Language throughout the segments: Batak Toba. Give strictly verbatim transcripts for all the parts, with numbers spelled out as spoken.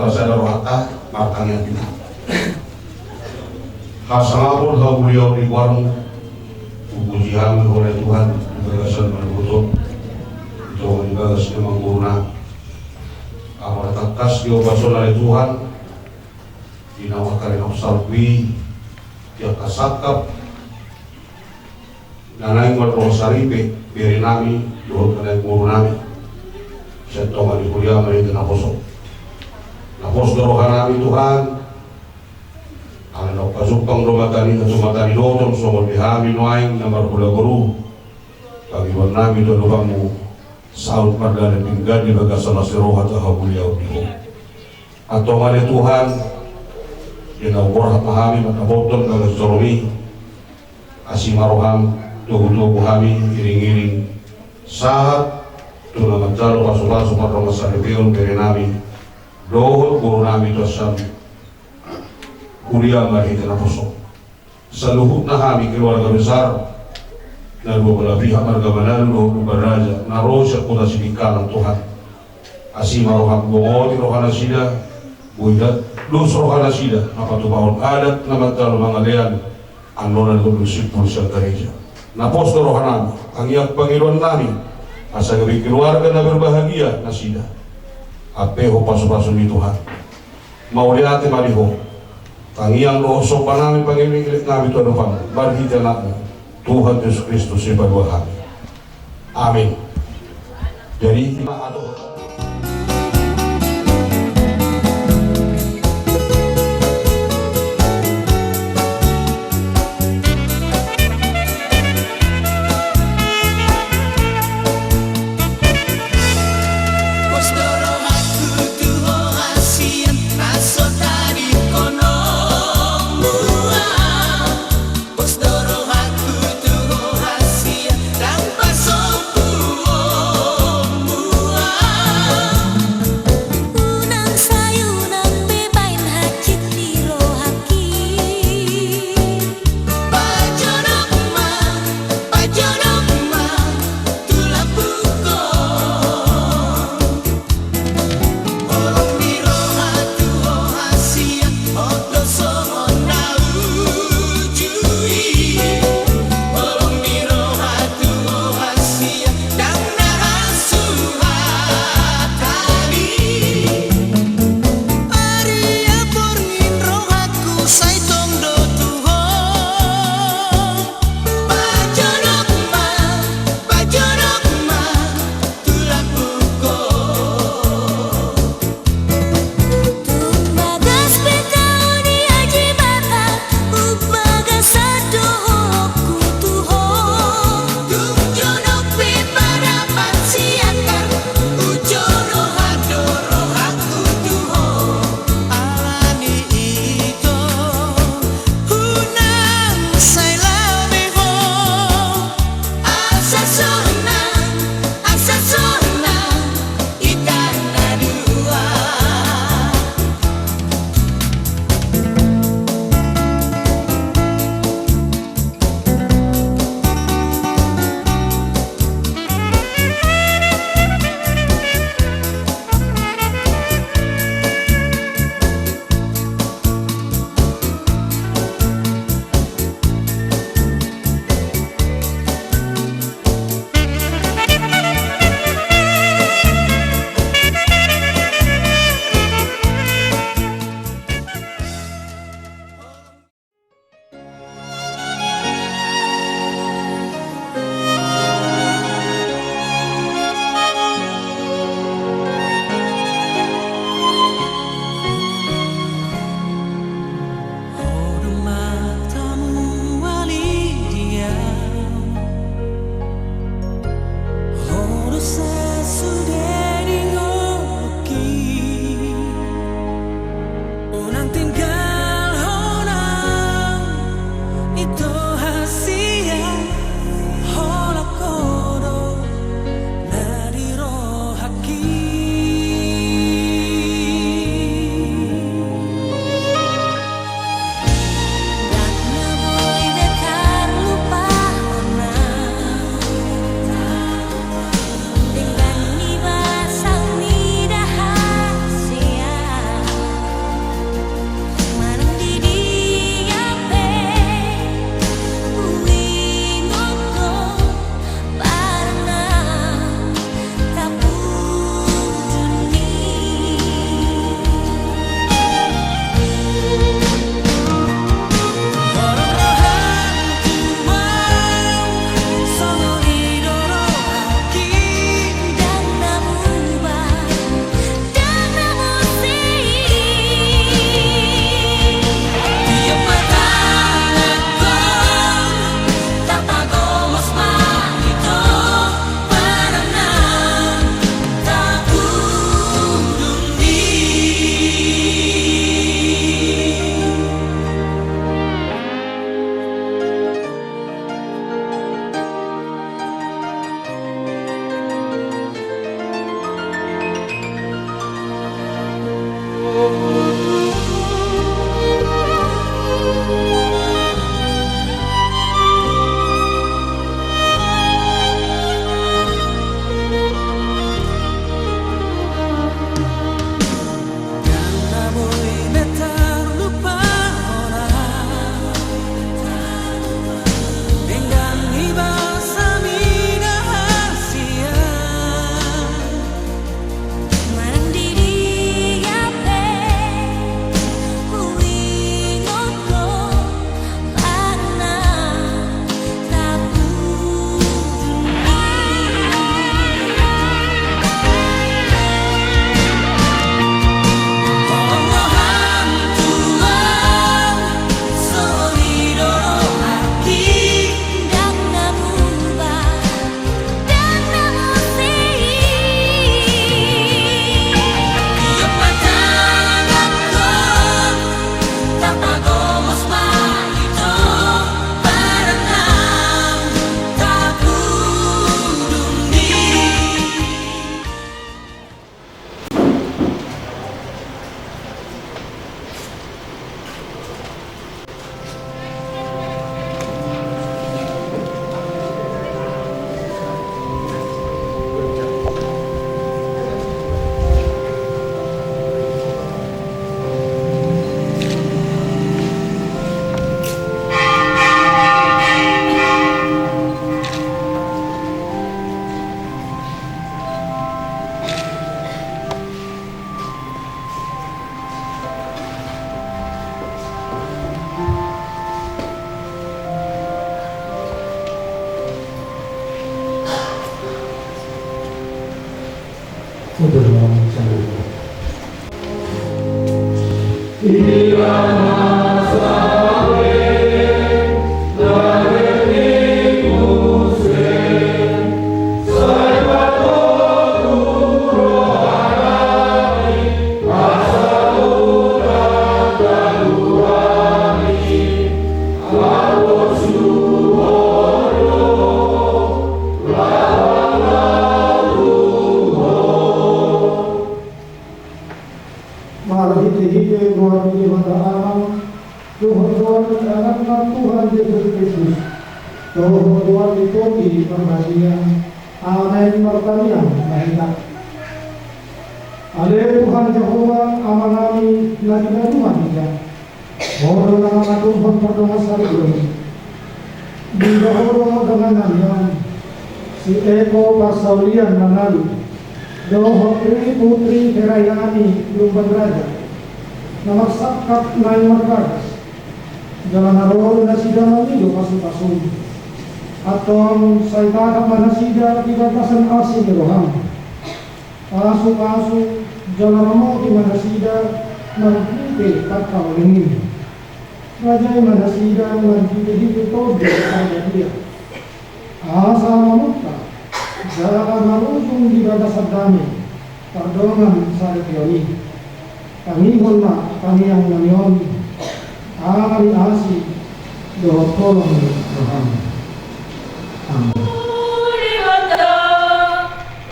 Sada rohanta martangiang hita. Hasangapon hamuliaon ni goarMu, hupuji hami Ho ale Tuhan, di bagasan parboruon, di tonga ni bagas ni amangboru nami. Apala tangkas di ombas on ale Tuhan, di na mangkalinga salpu i, di angka sangkap na naeng mardongan saripe, bere nami dohot na naeng boru nami, sian tonga ni huria marhite naposo. Napos do roha nami Tuhan, ala naung pajumpang do mata ni, mata ni dohot songon di hami nuaeng na marhula boru. Pangidoan nami tu adopanMu, saut mardalan denggan di bagasan las ni roha tu hamuliaon ni Ho. Antong ale Tuhan, di na umborhat ma hami mandapothon bagas joroMi, asi ma rohaM, togutogu hami iringiring sahat tu na manjalo pasupasu pardongansaripeon bere nami dohot boru nami tu sian huria marhite naposo. Saluhutna hami keluarga besar na dua belah pihak marga Manalu dohot Lumban Raja na ro sian huta Sidikalang Tuhan. Asi ma rohaM, bongoti rohanasida, boi dos rohanasida na patupahon adat na manjalo mangalean annon na dua pulu simpul sian gareja. Napos do roha nami, tangiang pangidoan nami, asa gabe keluarga na berbahagia nasida. Ampehon pasupasuMi Tuhan. Mauliate ma di Ho. Tangiang dohot somba nami, pangidoan nami tu adopanMu marhite AnakMu Tuhan Jesus Kristus sipalua hami. Amin. Jadi ima atau Udah mau saya. Marhitehite goar ni Debata Ama, dohot goar ni Anakna Tuhan Jesus Kristus, dohot goar ni Tondi Parbadia. Amen. Martangiang ma hita. Ale Tuhan Jahowa, Amanami na di banua ginjang, Ho do na mangaturhon pardongansaripeon. Diida Ho do dongannami on, si Eko Parsaulian Manalu dohot Tri Putri Herayani Lumban Raja, na marsangkap naeng marbagas, jala na ro do nasida mangido pasupasum. Antong sai tatap ma nasida di bagasan asi ni roham. Pasupasu jala ramoti ma nasida marhite parkaolingmi. Rajai ma nasida marhitehite Tondi Parbadia, asa mamungka jala marujung di bagasan dame pardongansaripeon i. Tangihon ma tangiangnami on, ala ni asi dohot holong ni roham. Amen. Debata,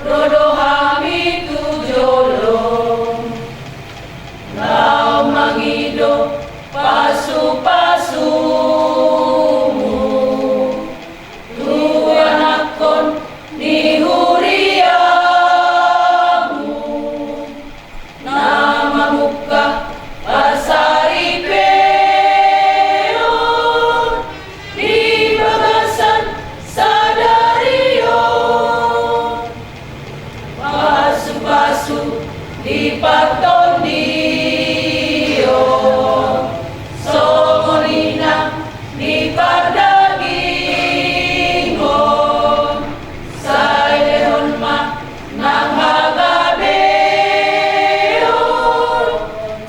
ro do hami tu jolo, laho mangido pasupasumu tu ianakhon ni huriamu, na mamungka parsaripeon di bagasan sadari on. Pasupasu di partondion, songon i nang di pardagingon, sai lehon ma nang hagabeon,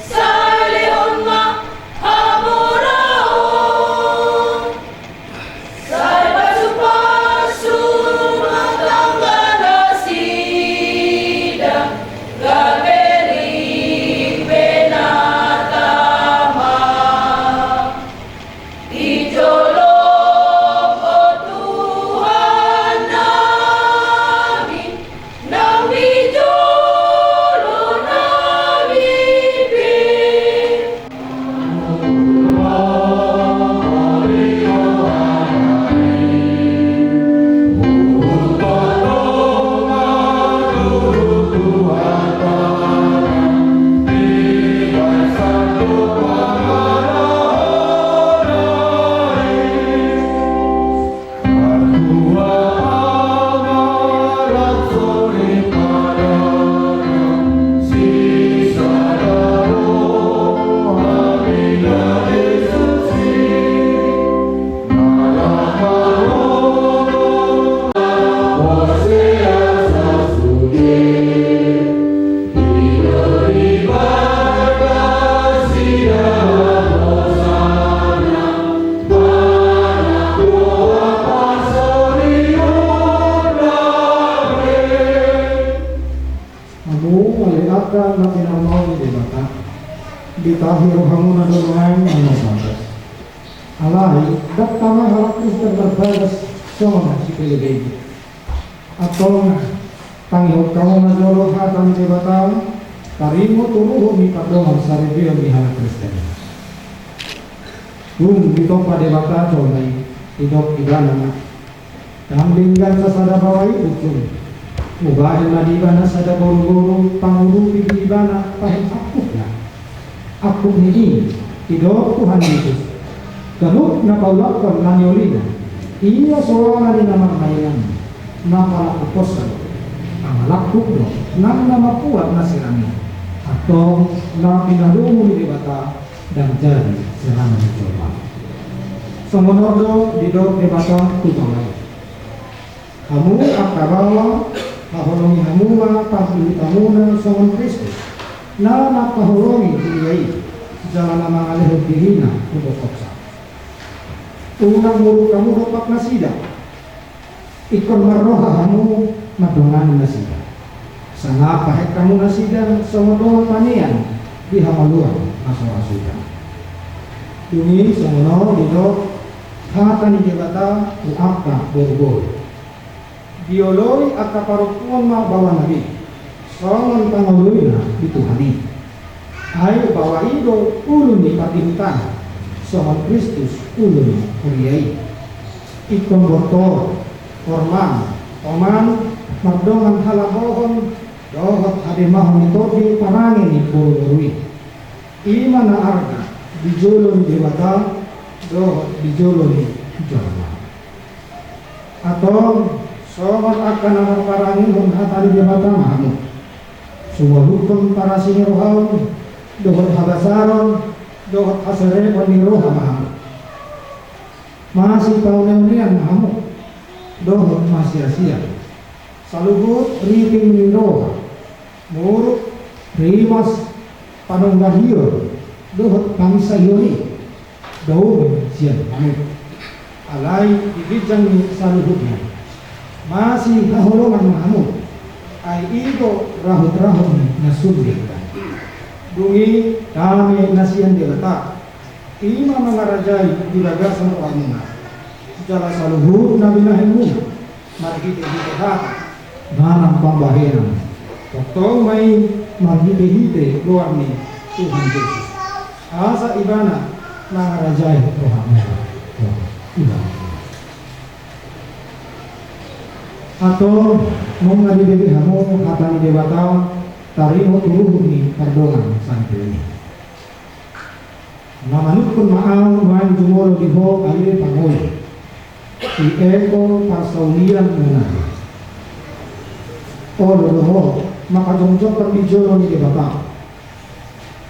sai lehon ma hamoraon. Sai pasupasu ma tangga nasida, gabe ripe na tama di jolom, o Tuhannami. Nang di jolo nami pe. Hamu ale angka na pinarumaon ni Debata, ditahi rohamuna do nuaeng na marbagas. Alai ndang tama halak Kristen marbagas songon sipelebegu. Antong tangihon hamu ma jolo hata ni Debata, taringot tu uhum ni pardongansaripeon ni halak Kristen. Dung ditompa Debata jolma i, didok ibana ma: Ndang denggan sasada baoa i ujung. Hubahen ma di ibana sada boruboru pangurupi di ibana bahen angkupna. Angkup ni i, didok Tuhan Jesus: Ganup na paulakhon na niolina, ia soara ni na marmaingan, na palangkuphonsa do. Ala langkup do nang na mambuat na sirang i. Antong na pinadomu ni Debata ndang jadi sirangan ni jolma. Songon on do didok Debata tu baoa i: Hamu angka baoa, Haholongi hamu ma pardihutamuna songon Kristus, na mangkaholongi huria i, jala na mangalehon dirina tu bohoksa. Unang muruk hamu dompak nasida, ingkon marroha hamu mandongani nasida. Sangap bahen hamu nasida songon dongan panean di hangoluan na so ra suda. Dung i songon on didok hata ni Debata tu angka boruboru. Dioloi angka parompuan ma baoa na be, songon pangoloina di Tuhan i. Ai baoa i do ulu ni pardihutana, songon Kristus ulu ni huria i. Ingkon bortor, horman, toman, mardongan halambohon dohot hademahon ni tondi parange ni boruboru i. I ma na arga di jolo ni Debata dohot di jolo ni jolma. Antong, songon angka na marparangehon hata ni Debata ma hamu. Sumolukhon parasi ni rohaon, dohot habasaron, dohot hasereon ni roha ma hamu. Masipaoneonean ma hamu, dohot masiasian. Saluhut riting ni roha, muruk, rimas, panonggahion, dohot panginsaion i, dao ma sian hamu. Alai di ginjang ni saluhutna, masihaholongan ma hamu, ai i do rahutrahut ni na sumbiar. Dung i dame na sian Debata, i ma mangarajai di bagasan rohamuna, jala saluhut na binahenmuna, marhitehite hata manang pambahenan, tongtong ma i marhitehite goar ni Tuhan Jesus, asa Ibana mangarajai rohamuna. Antong, nunga dibege hamu hata ni Debata, taringot tu ruhut ni pardongansaripeon i. Na manungkun ma ahu nuaeng jumolo di ho ale pangoli, si Eko Parsaulian Manado. Olo do ho mangkajongjongkon di jolo ni Debata,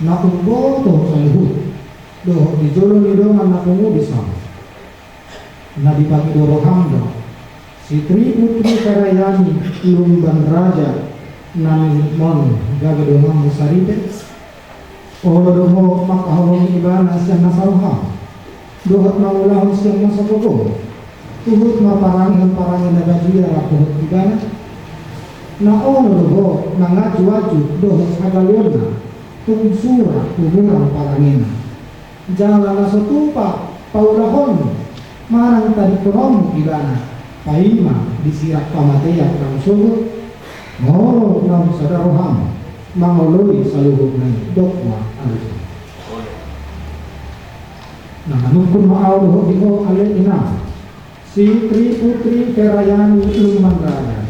na umboto saluhut, dohot di jolo ni dongan na pungu dison. Na dipangido roham do, si Tri Putri Ferayani Lumban Raja, na miripmon gabe donganmu saripe? Olo do ho mangkaholongi ibana sian nasa roham, dohot mangulahon sian nasa gogo, huhut marparangehon parange na badia rap dohot ibana? Na olo do ho manganjuanju dohot hagaleonna tung sura humurang parangena? Jala na so tupa paulahonmu manang tadingkononmu ibana, paima disirang hamatean naung sogot? Molo naung sada roham mangoloi saluhutna i, dok ma alusmu. Na manungkun ma ahu dohot di ho ale inang, si Tri Putri Ferayani Lumban Raja,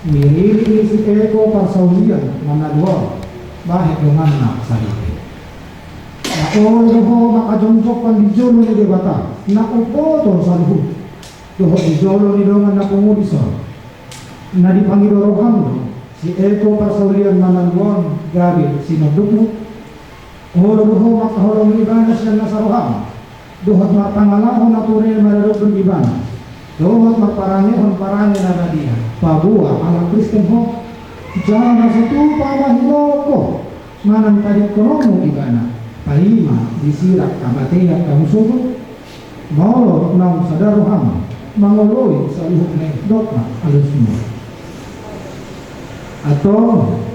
miririt ni si Eko Parsaulian Manado, bahen donganna saripe. Na olo do ho mangkajongjongkon di jolo ni Debata, na umboto saluhut, dohot di jolo ni dongan na pungu dison. Na dipangido roham do, si Eko Parsaulian Manado gabe sinondukmu? Olo do ho mangkaholongi ibana sian nasa roham, dohot marpangalaho na ture maradophon ibana, dohot marparangehon parange na badia, paboa halak Kristen ho? Jala na so tupa ma hilokhon manang tadingkononmu ibana, paima disirang hamatean naung sogot? Molo naung sada roham mangoloi saluhutna i, dok ma alusmu. Antong,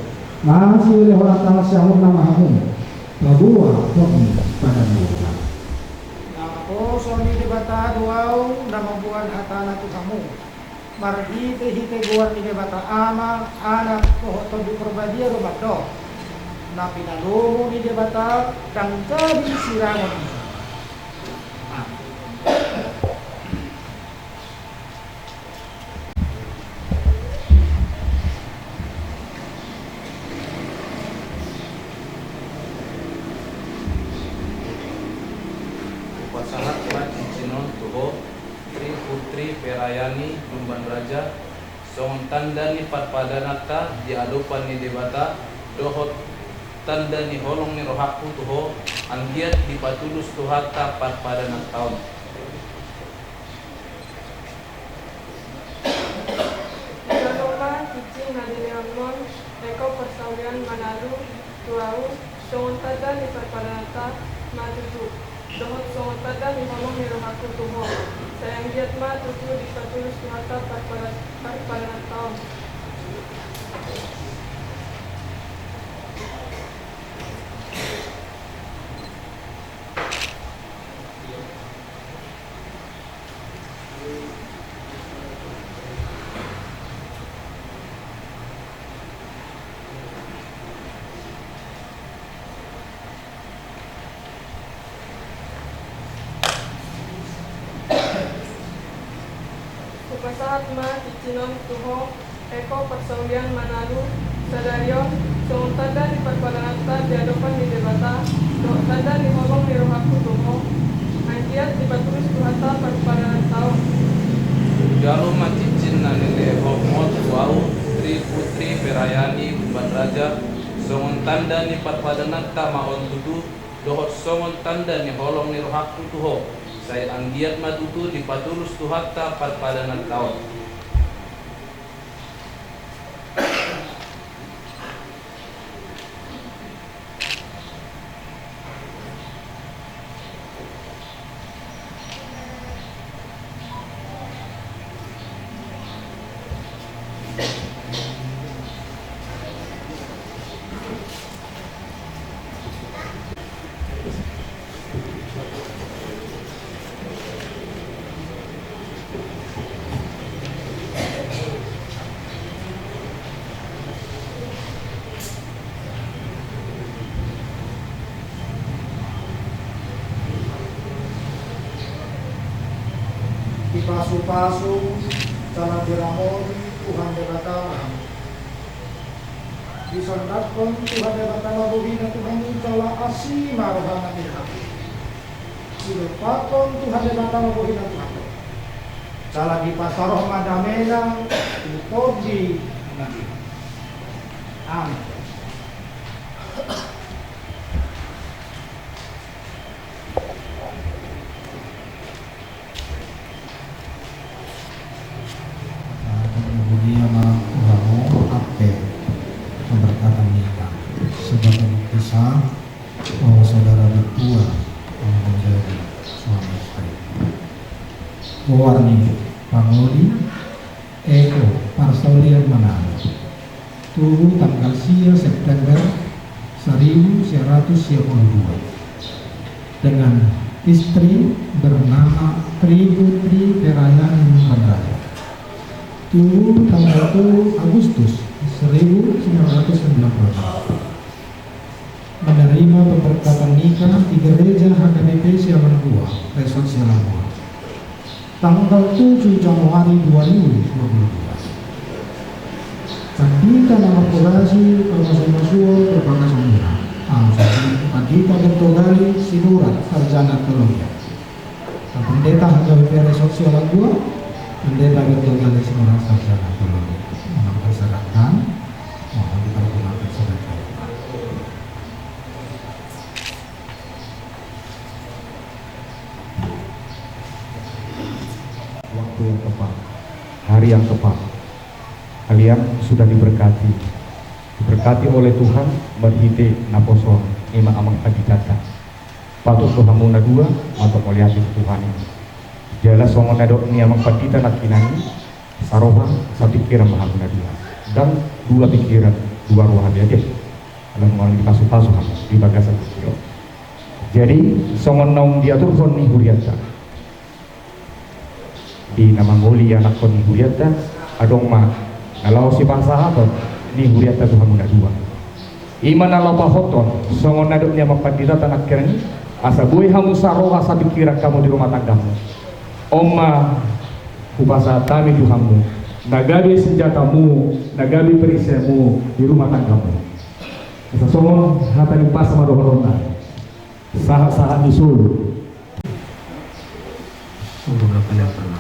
masilehon angka na siamun nama hamu, paboa dok ni padan murna. Naposo ni Debata do ahu na mamboan hatana tu hamu, marhitehite goar ni Debata Ama, Anak, dohot Tondi Parbadia do mandok, na pinalomo ni Debata ndang jadi sirangon. Amen. Hupasahat ma cincin on tu ho, Tri Putri Perayani Lumban Raja, songon tanda ni parpadananta di adopan ni Debata, dohot tanda ni holong ni rohangku tu ho, anggiat dipatulus Tuhanta parpadananta on. Jolo ma cincin Hadirinmon, eko parsaulian manalu tu ahu songon tanda ni parpadananta ma tutu, dohot songon tanda ni holong ni rohangku tu ho. Sai anggiat ma tutu dipatulus Tuhanta parpada-, parpadananta on. Hupasahat ma cincin on tu ho, eko parsaulian manalu, sadari on songon tanda ni parpadananta di adopan ni Debata, dohot tanda ni holong ni rohangku tu ho. Anggiat dipatulus Tuhanta parpadananta on. Jalo ma cincin na nilehonmu tu ahu, Tri Putri Perayani Umban Raja, songon tanda ni parpadananta ma on tutu, dohot songon tanda ni holong ni rohangku tu ho. Sai anggiat ma tutu dipatulus Tuhanta parpadananta on. Dipasupasu jala dirahori Tuhan Debata ma hamu. Disandaphon Tuhan Debata ma bohina tu hamu jala asi ma rohana di hamu. Dilepakhon Tuhan Debata ma bohina tu hamu, jala dipasarohon ma damena tu tondi na ginjang. Amen. Nah, kemudian ma tu hamu, ate, pemberkatan nikah sebagai bukti sah bahwa saudara berdua telah menjadi suami istri. Goar ni pangoli, eko parsaulian manalu. Tubu tanggal sia September seribu sia ratus sia puluh dua, dengan istri bernama Tri Putri Perayani Umban Raja. Tubu tanggal tolu Agustus seribu sembilan ratus sembilan puluh enam. Menerima pemberkatan nikah di Gereja H K B P Sialang Dua, Resort Sialang Dua, tanggal tujuh Januari dua ribu dua puluh dua. Pandita na marhobasi, pamasumasuon, parbagas umur. Ah, sorry. Pandita Bertogali Sinurat, sarjana teologi. Pendeta H K B P Resort Sialang Dua, Pendeta Bertogali Sinurat, sarjana teologi. Mohon dipersilakan, mohon dipergunakan sebaik-baiknya. Waktu yang tepat, hari yang tepat, kalian sudah diberkati, diberkati oleh Tuhan marhite naposo ni amang panditanta. Patut do hamu na dua manat mauliate tu Tuhan i. Jala songon na nidok ni amang pandita nangkiningan i, saroha sapingkiran ma hamu na dua. Ndang dua pingkiran, dua roha be, ate. Alai molo dipasupasu hamu di bagasan tingki on. Jadi songon naung diaturhon ni hurianta di na mangoli anakhon ni hurianta, adong ma na laho sipasahaton ni hurianta tu hamu na dua. I ma na laho pahothon songon na nidok ni amang panditanta nangkiningan i, asa boi hamu saroha sapingkiran hamu di rumah tanggamu. On ma hupasahat hami tu hamu, na gabe senjatamu, na gabe periseanmu di rumah tanggamu. Asa songon hata ni umpasa ma dohononna. Sahat-sahat ni solu. Solu na paling pernah.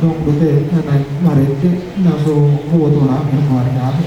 Adong dope na naeng marende na so huboto hami, hami.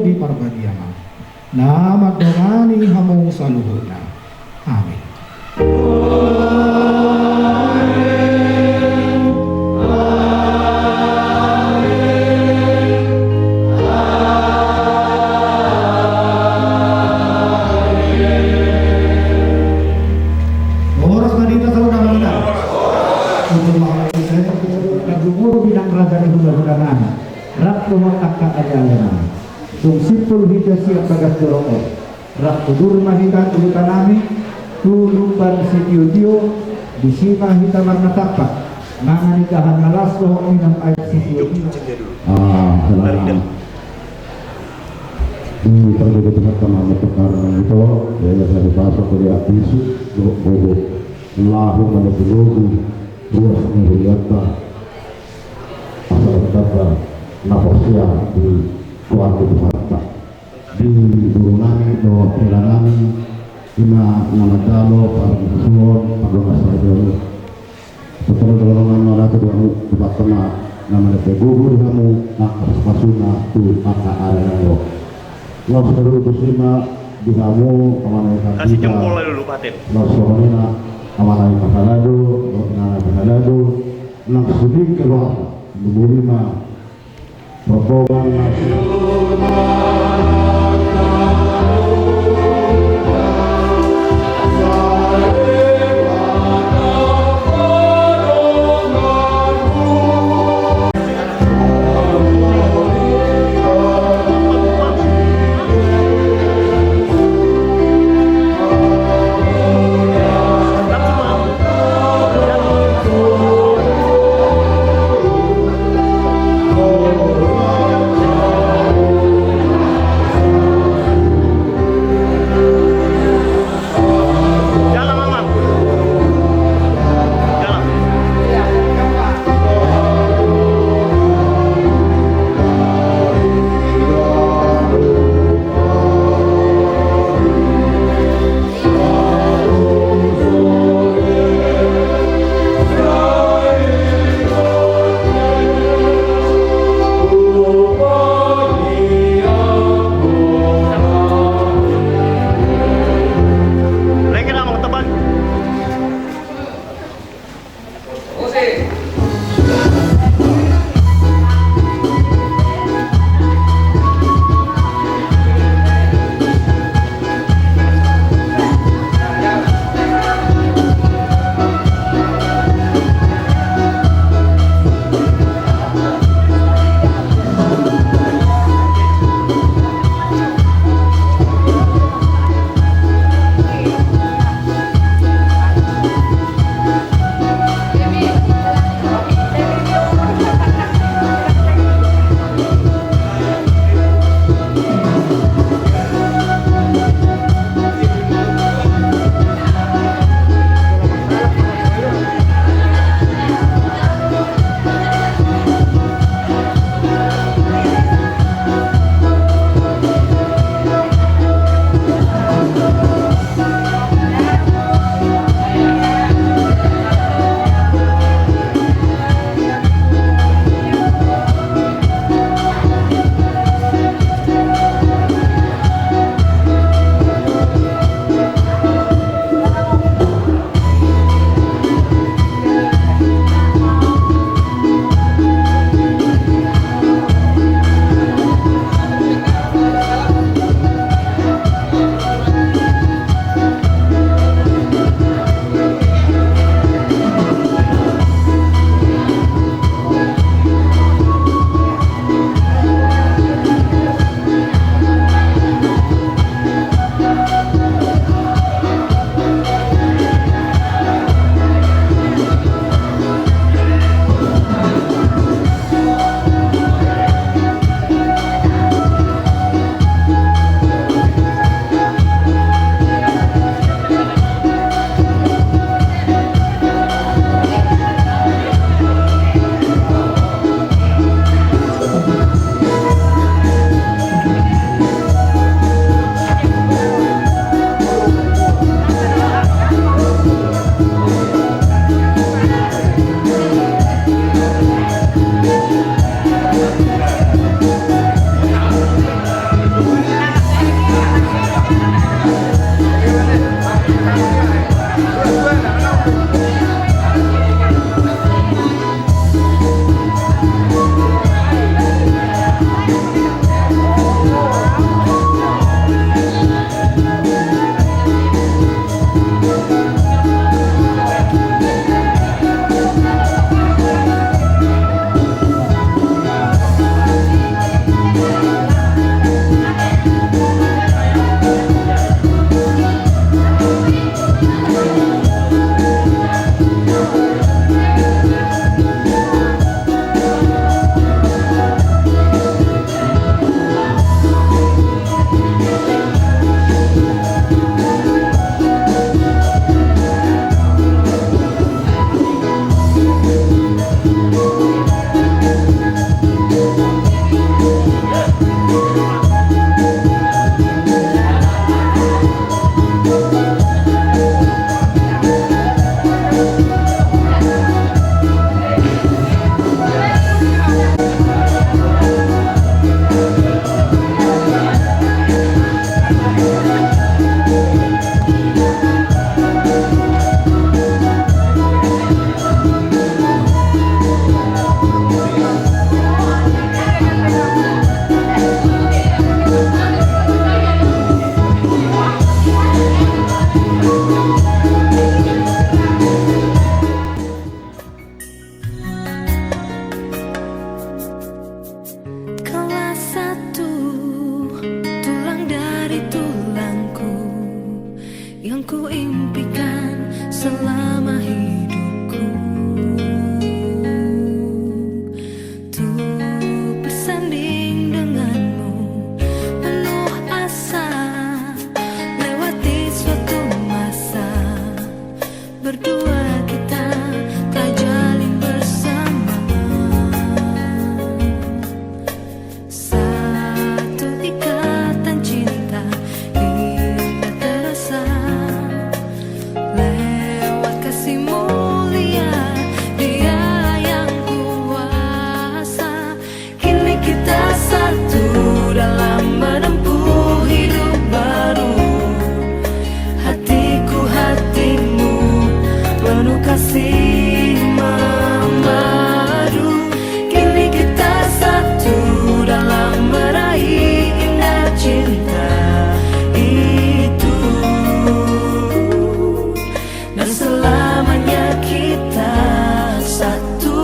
di parbadia ma na mandongani hamu saluhutna. Amin. Horas ma di hita saluhutna. Untuk menghormati saya, Gubernur Bidang Raja di Hula-hula nami, rap dohot angka ale-ale nami. Dung simpul hita sian bagas joro on, rap tubu ma hita tu huta nami, tu Lumban Sitio-tio, disi ma hita marnatampak mangan indahan na las dohot minum aek sitio-tio. Ah, selamat. Di pargogoi Tuhanta ma, matukarang ito, ya, ya, saya pasok dia bisu, do, gogo, lahu, mana, logu, ruas, ni, huliata, asal tata, na porsea, di, keluarga Tuhanta. Di, guru nami, do, hela nami, ima, nama jalo, paling suon, paling suon. Betul, kalau nama ratu di hamu, di Patema, nama ratu gugur di hamu, angka pasuna, tu angka arena lo. Laos seru tu sima, di hamu, amanai kasih jempol lalu lupatin. Laos seru nina, amanai kasalado, amanai kasalado, nang sudik keluar, luburi ma, Kuimpikan selama hidupku untuk bersanding denganmu, penuh asa lewati suatu masa. Berdua kita telah jalin bersama satu ikatan cinta indah terasa. Lewat kasih mulia Dia yang kuasa, kini kita satu dalam menempuh hidup baru. Hatiku hatimu penuh kasih memadu. Kini kita satu dalam meraih indah cinta itu. Dan selamanya kita satu.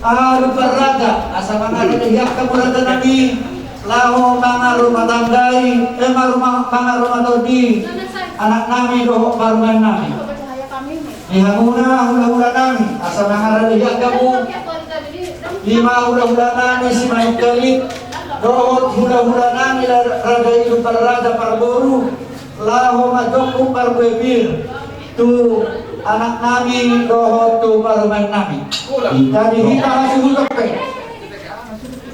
Alu parraja, asa mangadopi angka parraja nami, laho mangarumah tanggai, eh, marumah, mangarumah tondi anak nami dohot parumaen nami. Di hamuna hulahula nami, asa mangadopi angka mu, di ma hulahula nami Simanungkalit, dohot hulahula nami la-, raja i dohot parraja parboru, laho manjou parbue pir tu anak nami dohot tu parumaen nami. Jadi hita hasuhuton pe.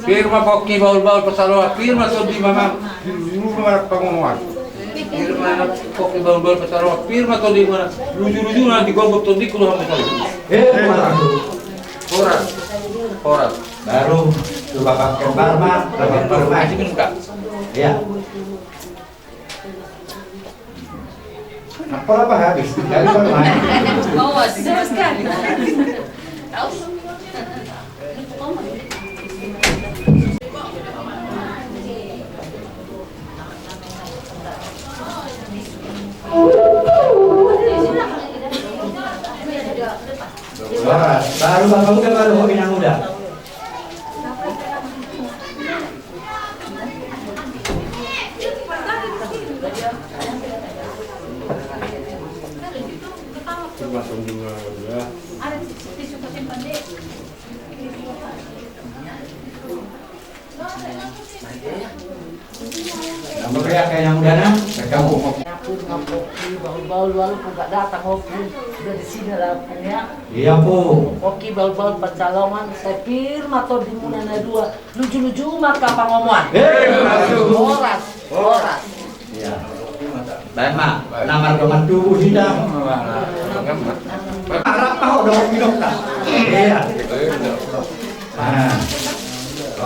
Pir ma pongki bahulbahul pansalongan, pir ma tondi manang luju-luju ma pangomoan. Pir ma pongki bahulbahul pansalongan, pir ma tondi manang luju-luju na di gombot tondingku dohot pansalongan. Eh, horas. Horas. Horas. Baru tu bapak kembar ma, bapak kembar ma. Iya. Nah, pola apa habis? Dari mana? Oh, sama sekali. Tahu? Wah, baru bapak uda, baru hobi nang uda. Nomor ya, kayak yang udah, nah, kamu. Pir ma pongki bahulbahul, walaupun gak datang, ompung, udah di sini lah, ompung, ya. Iya, Pung. Pongki bahulbahul pansalongan, sai pir ma tondimuna na dua. Luju-luju ma angka pangomoan. Eh, masuk. Horas, horas. Iya. Baik, Mak. Nama doman tubuh sidang. Arap ma ho dohot minum ta. Iya. Nah.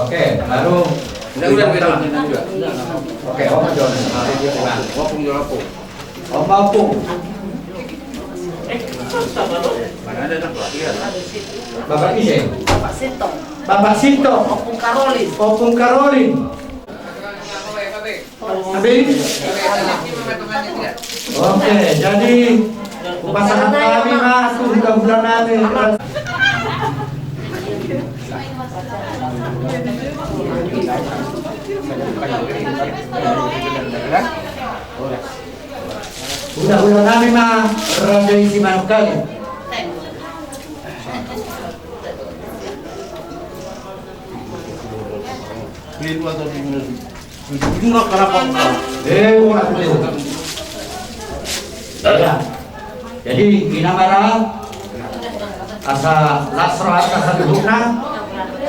Oke, baru. Udah, udah, udah, udah, udah. Oke, Om Jon. Om Jon apa? Om Jon apa? Mana ada anak laki ya? Bapak Ise. Bapak Sinto. Bapak Sinto. Ompung Karolin. Ompung Karolin. Habis? Oke, jadi upasaran kami masuk ke bulan nanti. Hulahula nami ma raja i Simanungkalit. Jujur, kenapa? Eh, udah, udah. Ya. Jadi, ina ma ra asa las rohanta saluhutna,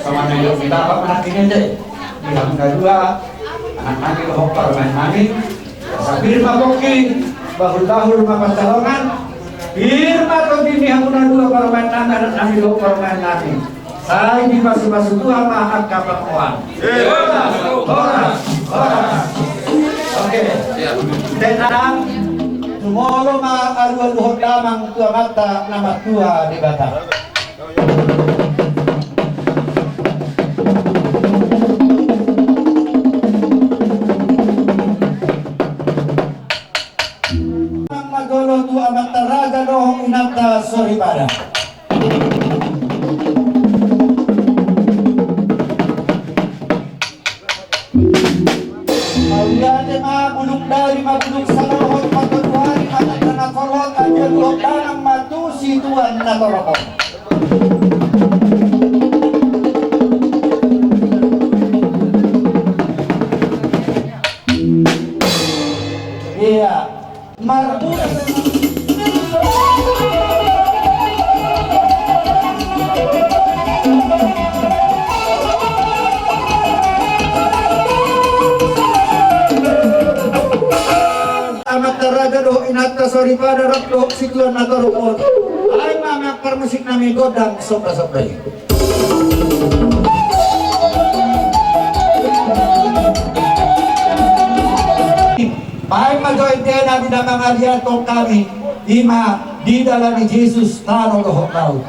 songon na nidok ni bapak nangkin ende. Di hamuna dua, anak nami dohot parumaen nami, asa pir ma pongki, bahul-bahul ma pansalongan, pir ma tondi ni hamuna dua parumaen nami, anak nami dohot parumaen nami. Sai dipasu-pasu Tuhan ma angka pangomoan. Horas, horas, horas. Oke. Tenang. Jumolo ma alu-aluhon damang tu Amanta na martua Debata. Manang ma jolo tu Amang Ate ma bulung dalan ma bulung salohot, ma tolu ari ma tanda na holhot, agia dua dalan ma tu situan na torop on. Ia. Marmula. Amanta raja dohot inanta soripada rap dohot situan na torop on. Ai ma amang parmusik nami gondang somba-somba i. Baen ma jo ende nami na mangaliathon hami, i ma di dalan ni Jesus tano dohot laut.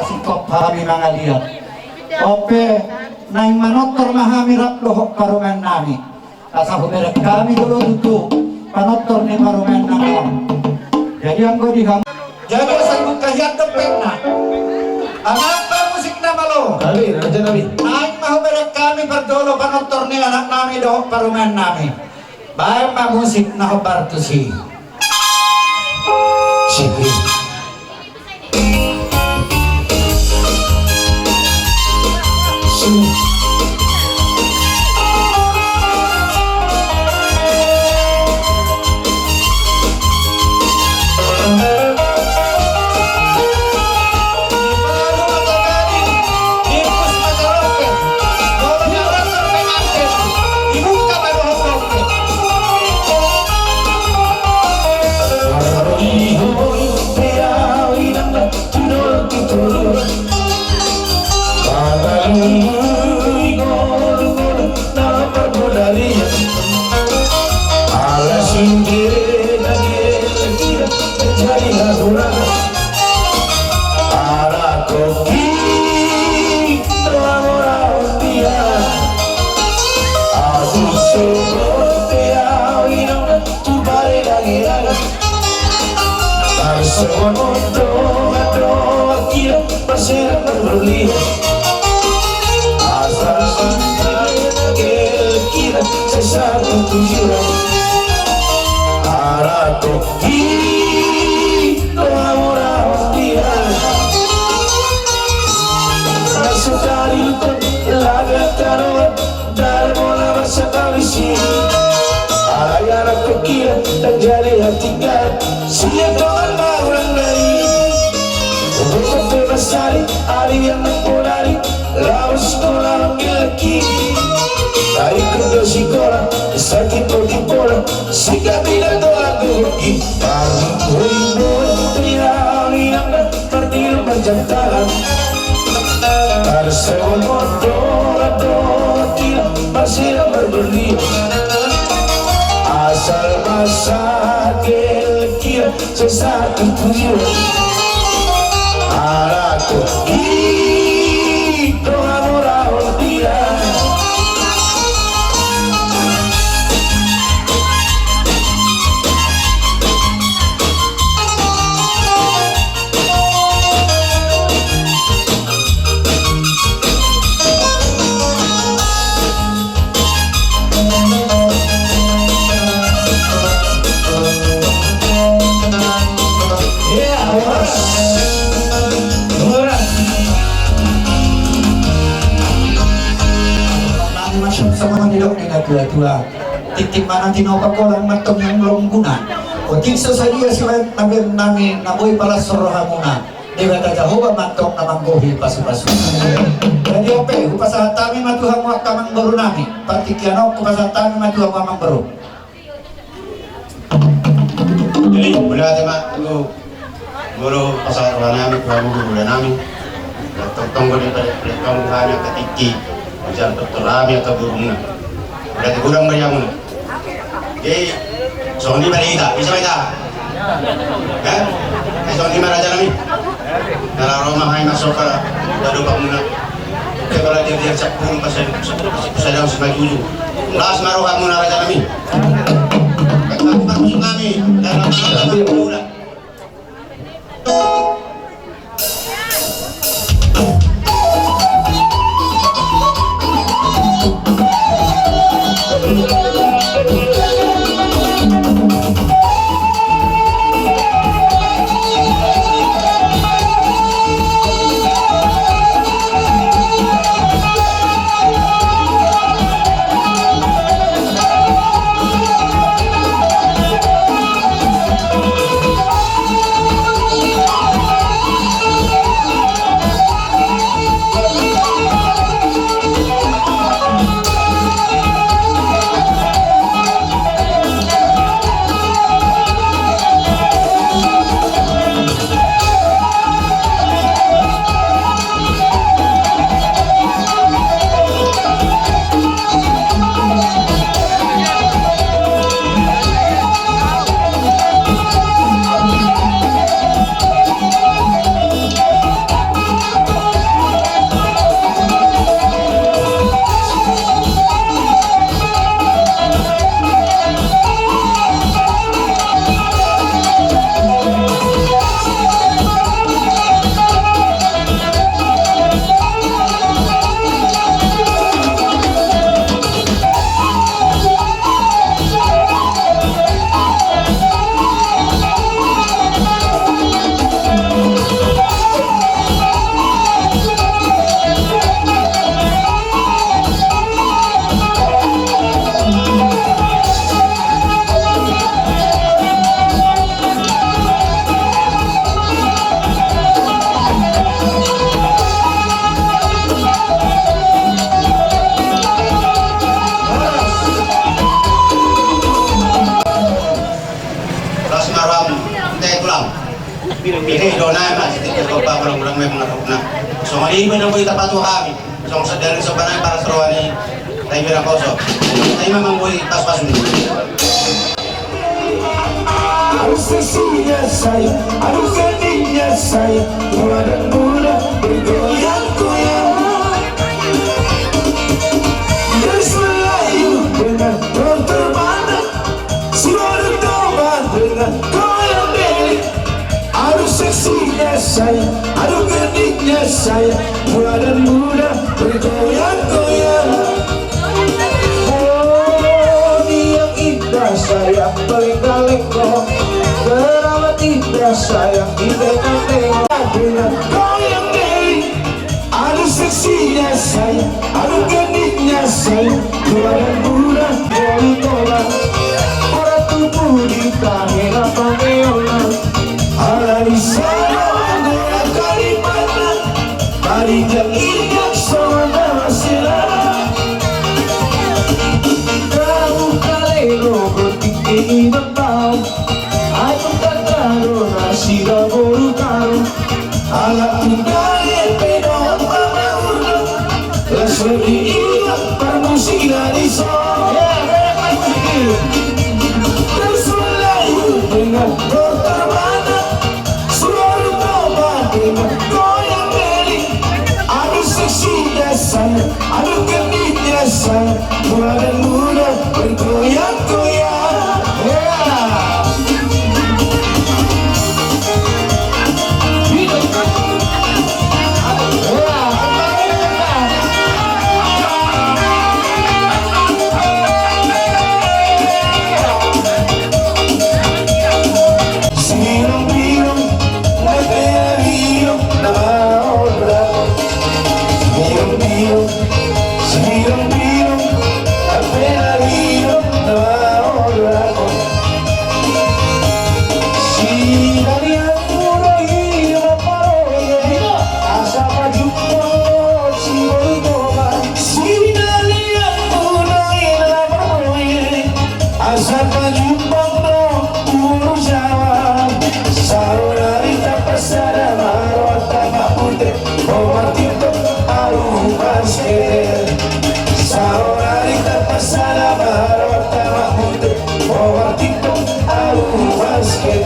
Singkop hami mangaliat. On pe naeng manortor ma hami rap dohot parumaen nami. Asa hubereng hami do tutu panortor ni parumaen nami. Jadi anggo di ham-, jadi asa dibuka hian dompetna. Amang parmusik na malo. Naeng ma hubereng hami parjolo panortor ni anak nami dohot parumaen nami. Baen ma musik na hombar tusi. Tarsongon on dongan-dongan hita, marsera marholian. Asa sundut hita, sai sahat tu tujuan. Ala tonggi do hamoraon di hita. Sai sahat tu laga tanoan. Dalan muna masa kami si. Alai anak tongkina, ndang jadi hatinggal. Sian dongan ma hurang nari. Umur pe masari, ari yang nang bonari. Laos sikola manggil laki. Baik kerja sikola, sakit roti bola. Singkat Jantaran. Marsogot do rap dohot ia, marsilang marberlian. Asal ma sagelek ia, sai satu tujuan. Ala tu i do hamoraon dia. Nang masuk sama nidok ni na tua-tua. Tingting ma na tinopa, holan ma antong na longguna. Otik so sadia sibaen na baen nami na boi palas rohamuna. Debata Jahowa ma antong na manggohi pasu-pasu. Jadi on pe, hupasahat hami ma tu hamu angka amangboru nami. Partingkian on hupasahat hami ma tu hamu amangboru. Jadi, mauliate ma tu boru pasahat roha nami, tu hamu boru nami. Tongtong do di pale, pale tong hami angka tingki. Jala tongtong hami angka boruna. Mauliate godang ma di hamuna. Jadi, songon i ma di hita, bisa ma hita. Kan? Eh, songon i ma raja nami. Nala ro ma hami masuk pala, dado pamuna. Oke, pala dia, dia sepuluh pas, sepuluh pas, sepuluh saja, masih maju. Las ma rohamuna raja nami. Kan, mas, nami. Dalam, dalam, dalam. Las ma roham, ente tulang. Pini do nai ma, ente tulang, tulang, tulang, memang, nah. Songon i ma na boi tapatupa hami. Songon sadari sobanai paras roha ni Tabera Koso. Nai ma mamboi pasu-pasu ni. Aduh seksinya sayang, aduh gantengnya sayang, tua dan muda bergoyang-goyang. Gadis Melayu dengan dokter mata, si bodoh tobat dengan goyang beli. Aduh seksinya sayang, aduh gantengnya sayang, tua dan muda bergoyang-goyang. Oh, dia indah sayang, paling galeng kau. Teramat indah sayang, di tengah-tengah dengan goyang beli. Aduh seksinya sayang, aduh gantengnya sayang, tua dan muda bergoyang-goyang. Orang tubuh di tanah pangeran. Ala di sana, Kalimantan, tadi jadi yang sama selera. Tahu kali lo berpikir ini bang. Aku tak tahu nasib baru kau. Ala tu dae pe do pamaurna, laos diida parmusik na dison. Dari Sulayu dengan Kota Mana, Suar Toba dengan Goyang Beli, aduh seksi dasar. Aduh, gendutnya sang murah dan muda bergoyang-goyang. Ya. Hidup. Ya, kembali kita. Sirong-birong, na pea rirong, na maol rap. Sirong-birong, sirong-birong, na pea rirong, na maol rap. Sinalianmu do i na parroya, asa pajumpang do siboru Toba. Sinalianmu do i na parroya, asa pajumpang do tu boru Jawa. Saonari taparsada ma rohanta Mak Bute, ho martindok alu basket. Saonari taparsada ma rohanta Mak Bute, ho martindok alu basket.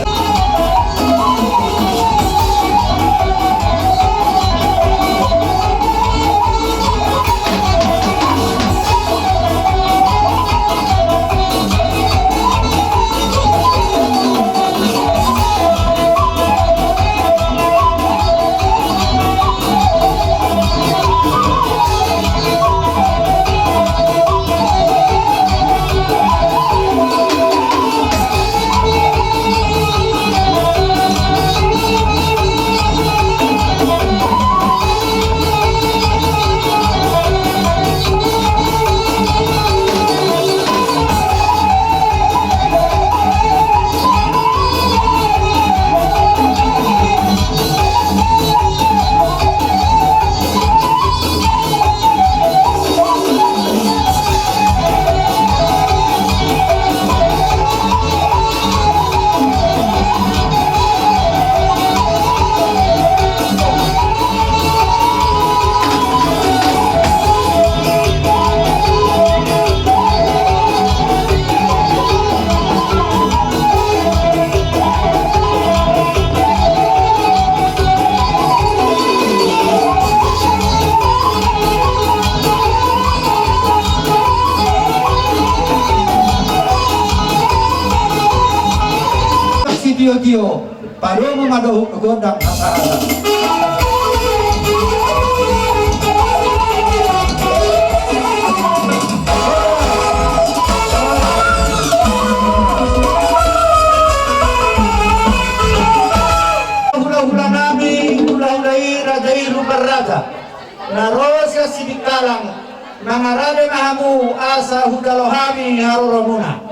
Sitio-tio, padomu ma dohot gondang hasahatan. Hulahula nami, hulahula i raja i Lumban Raja, na ro sian Sibingkalang, na maradophon ma hamu asa hujalo hami haroromuna.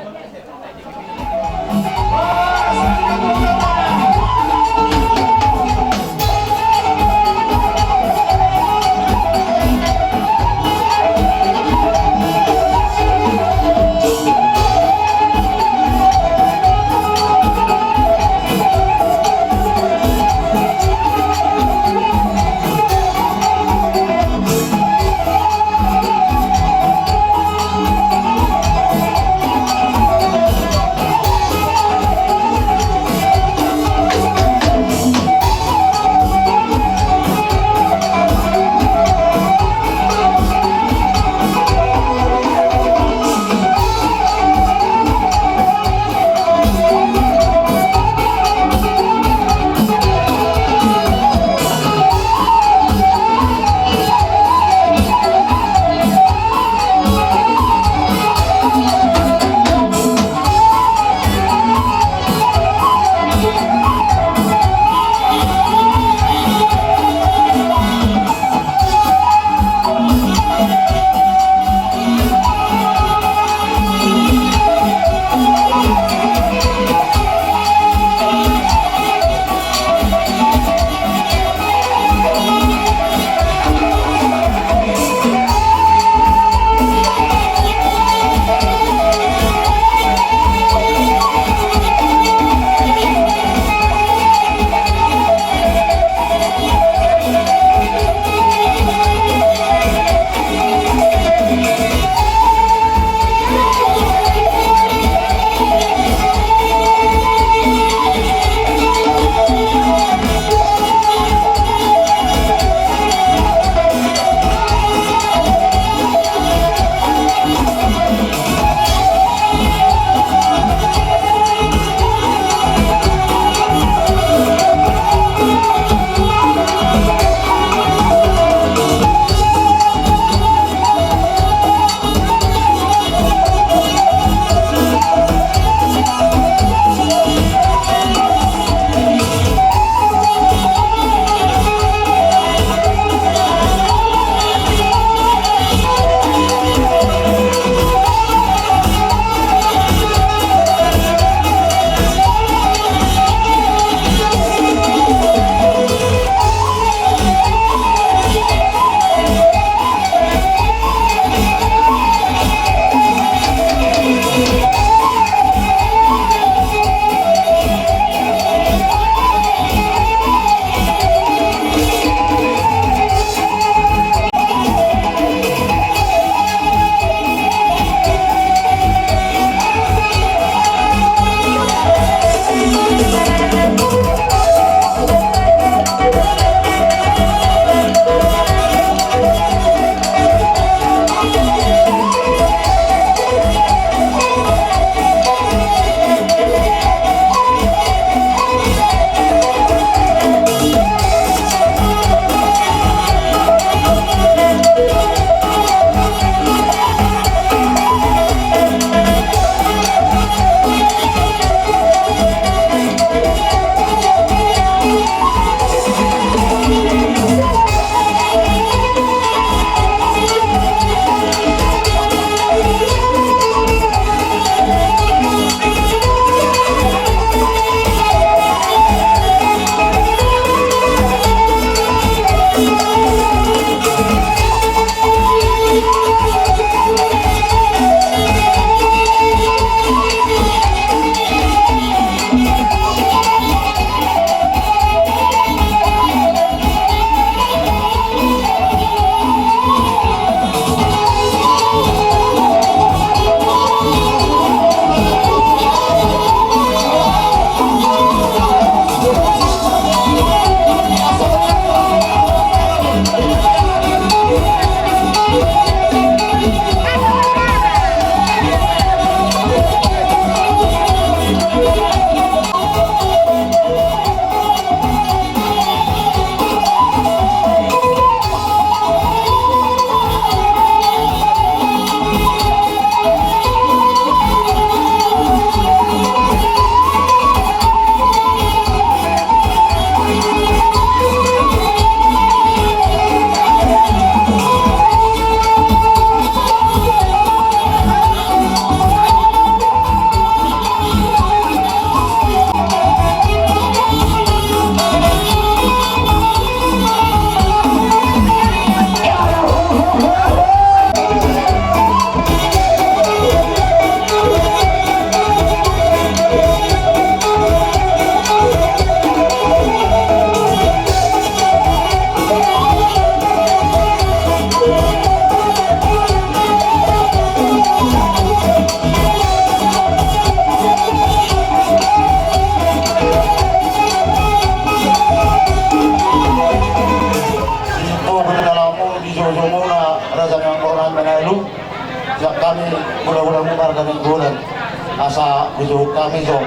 Hami jo,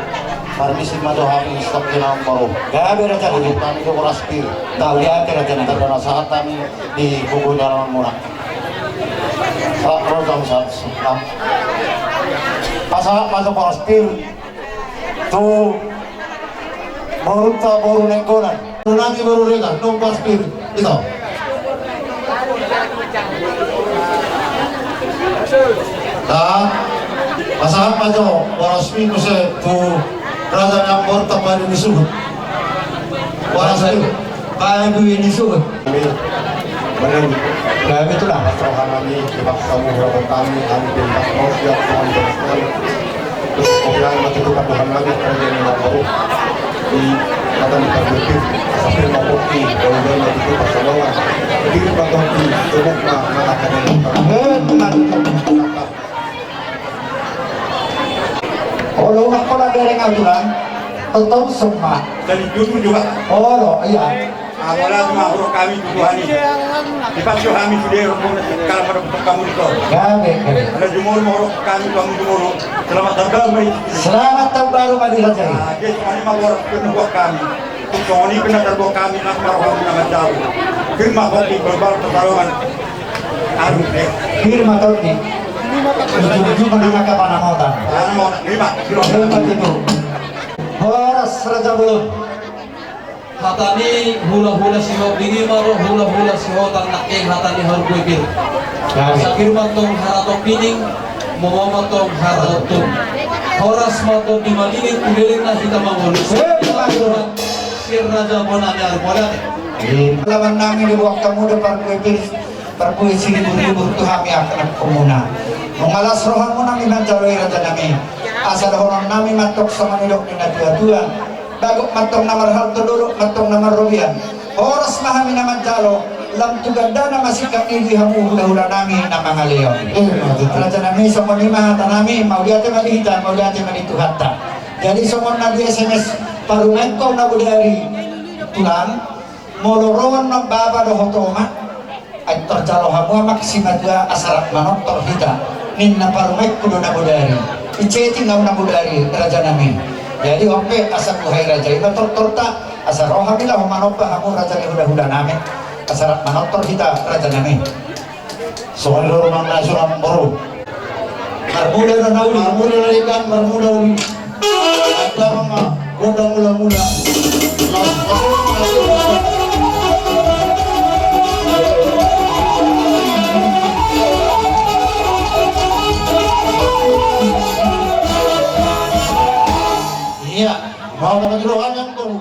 parmisi ma jo hami, stop di na baru. Gabe raja. Hami jo boras pir. Tahu ya, raja na. Tanda na sahat hami di kubu dalam muna. Sahat ro jam sahat. Pasahat ma jo boras pir. Tu borunta boru Nainggolan. Nami boru Rega, nunga boras pir. Ito. Nah, pasahat ma jo boras pir muse tu raja ni amang boru Tampadu ni Suhut. Boras pir. Tampadu ni Suhut. Amin. Benar. Gabe tulang. Roha nami, terima kasih kamu, harapan kami, kami terima kasih, ya Tuhan, terima kasih. Terus kemudian mati tukar Tuhan lagi, kerja yang mau baru. Di kata di Parguepir, asa firma kopi, kemudian mati tukar Salonga. Di Parguepir, tebuk ma, mana kami. Olo, umak pola bereng aturan. Totong semua. Jadi jujur juga. Olo, iya. Apala tu mahuruk kami tu Tuhan i. Dipasu hami sude rombongan kala pada putuk kamu di kau. Gabe, gabe. Ada jumur mahuruk kami tu hamu jumur. Selamat tahun baru ma i. Selamat tahun baru ma di raja i. Nah, dia songon i ma boras pir buat kami. Songon i pe na tarbuat kami na marhon na manjalo. Firma kopi berbal pertarungan. Aduh, eh. Firma kopi. Ujung-ujung mana ka panamotan. Panamotan, lima. Lima itu. Horas Raja Bolon. Hata ni hula-hula Sihombing i ma ro hula-hula Sihotang nangkin hata ni Parguepir. Gabe. Sapir ma tong harato pining, momo ma tong harato tung. Horas ma tong di malini tu leleng na hita mangolu. Eh, Tuhan, si raja bona ni Arbola. Laman nami di waktu muda Parguepir, Parguepir si libur-libur tu hami anak komuna. Mangalas roha muna nami manjalo i raja nami. Asa dohonon nami ma tong songon nidok ni na tua-tua. Bagot ma tong na marhalto, dolok ma tong na marrobean. Horas ma hami na manjalo, lam tu gandana ma singkat ni di hamu hula-hula nami na mangalehon. Eh, ma tutu. Raja nami, songon i ma hata nami, mauliate ma di hita, mauliate ma di Tuhanta. Jadi songon na di S M S parumaenku na bodari, tulang, molo ro annon bapa dohot omak, ai tarjalo hamu ma simatua asa rap manortor hita, ninna parumaenku do na bodari. Iceting au na bodari, raja nami. Jadi on pe asa tu hai raja i ma tortorta, asa ro hami laho manomba hamu raja ni hula-hula nami. Asa rap manortor hita, raja nami. Songon i do rumang na suram boru. Marmula na nauli, marmula na ikan, marmula uli. Antara ma gondang mula-mula. Iya, mau bagi rohana yang baru.